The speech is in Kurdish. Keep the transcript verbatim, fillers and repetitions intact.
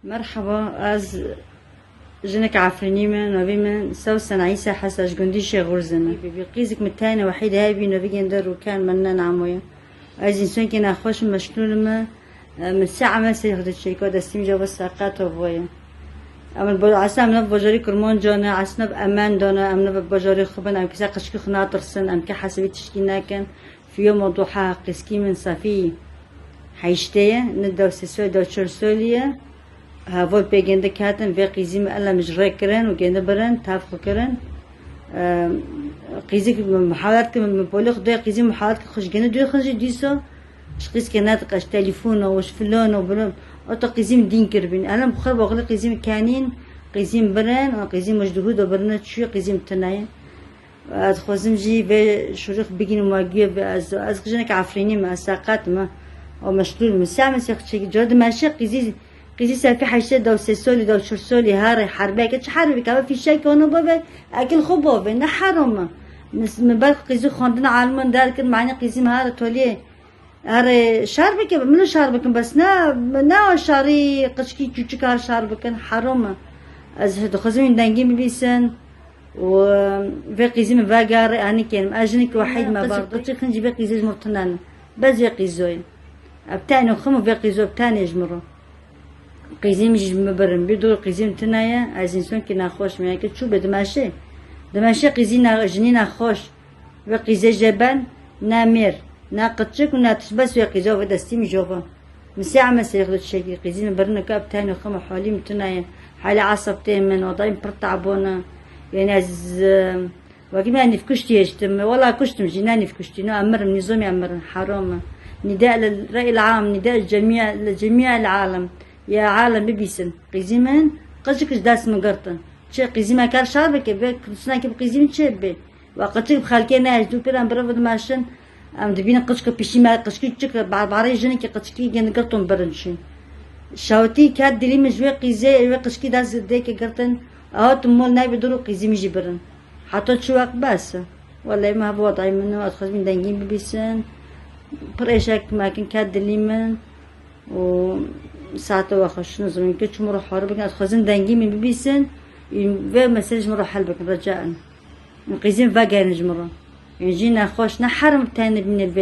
Merhaba, ez jinek Efrînî me, navê min Sewsen Îsa Hesa, ji gundî Şêxûrzê me. Bi qîzik min tenê wehîd hebî, navî gênde rûken min ne namoye. Ez însankê nexweş im, meşlûl me. Min sê eme sê xide çêka destî min cava seqet û voye. Em bo esa em nav bajarî Kirmanca ne, esa nav Emenda ne, em nav bajarê xwe bin, em kisa qişkî xwe natirsin, em ke hesibî tişkî nekin. Fiyoma duha qîskî min safî heştê ye, ne dew sê sol, dew çar solî ye. Heval pê gênde ketin, vê qîzî min ela min ji rê kirin û gênde birin, tev xwe kirin. Em, qîzî ki min mihalet ki min polê xwe doya qîzî mihalet ki xwe ji gênde doya xwe jî dîsa ji qîzkê nediqe, ji telefona û ji filana û bilan. Ota qîzî min dîn kiribîn. Ela min xwe baxilî qîzî min kenîn, qîzî min birin, û qîzî min ji duhû de birine çûye, qîzî min tune ye. Ez dixwazim jî vê şûrî xwe bigînim, ma guya vê ez, ez jinek Efrînî me, ez seqet me. O meşgûl me. Sê eme sê xwe çêkî. Cara dimeşe qîzî, qîzî sefî heştê dew sê solî, dew çar solî herê herbeke. Çi herbeke? Ev fîşek wana bave, ekil xwe bave. Ne heram e. Min, min ber qîzî xwendina aliman derkir, mane qîzî min here toliyê. Erê, şer bike, min şer bikin, bes ne, ne şerî qişkî çûçik her şer bikin, heram e. Ez dixwazim wî dengî bibîsin û vê qîzî min vegerê, enî kênim. Ez jinik wehîd me bar. Qişik hin jî vê qîzê ji min re tune ne. Bes vê qîzoyê. Ev tenê xwe min vê qîzo, ev tenê ji min re. Qîzî min jî ji min birin. Bî dûr qîzî min tune ye, ez însankî nexweş me. Yeke çû be dimeşê. Dimeşê qîzî ne, jinî nexweş. Vê qîzê jê ben ne mêr, ne qirçik û ne tişt, bes wê qîza vê destî min jova. Min sê eme sê xwe çêkî, qîzî min birine ke ev tenê xwe min halî min tune ye. Halê eseb tê min, wadayî min pir tebon e. Yanî ez, e, wekî me nîv kuştî hêştim. Wela kuştim jî, ne nîv kuştî. No em mirin, nîzomî em mirin. Heram e. Nîde li re'yil am, nîde li cemî, li cemî el alem. Ya alem bibîsin. Qîzî min, qirçik ji dest min girtin. Çi qîzî me ker şer bike, vê Kurdistanekî bi qîzî min çê bibê? Wa qirçik bi xelkê ne, ji dû pêran bira dimeşin. Em dibînin qirçika pişî me, qirçikî çik, barbarê jinekî qirçikî gêndigirtin birin çûn. Şawitî ket dilî min ji wê qîzê, wê qirçikî dest dêke girtin. Hatin mol nayê bi dûr û qîzî min jî birin. Heta çi wext bes e. Wele me hev wadayî min û ez xwezim dengî bibîsin. Pir êşek mekin ket dilî min. û saete we xweş, nizim ke çi min re hor bikin, ez xwezim dengî min bibîsin, vê meselê ji min re hel bikin, rica in. Qîzî min vegerin ji min re. Jî nexweş, ne herim tenê bîne vê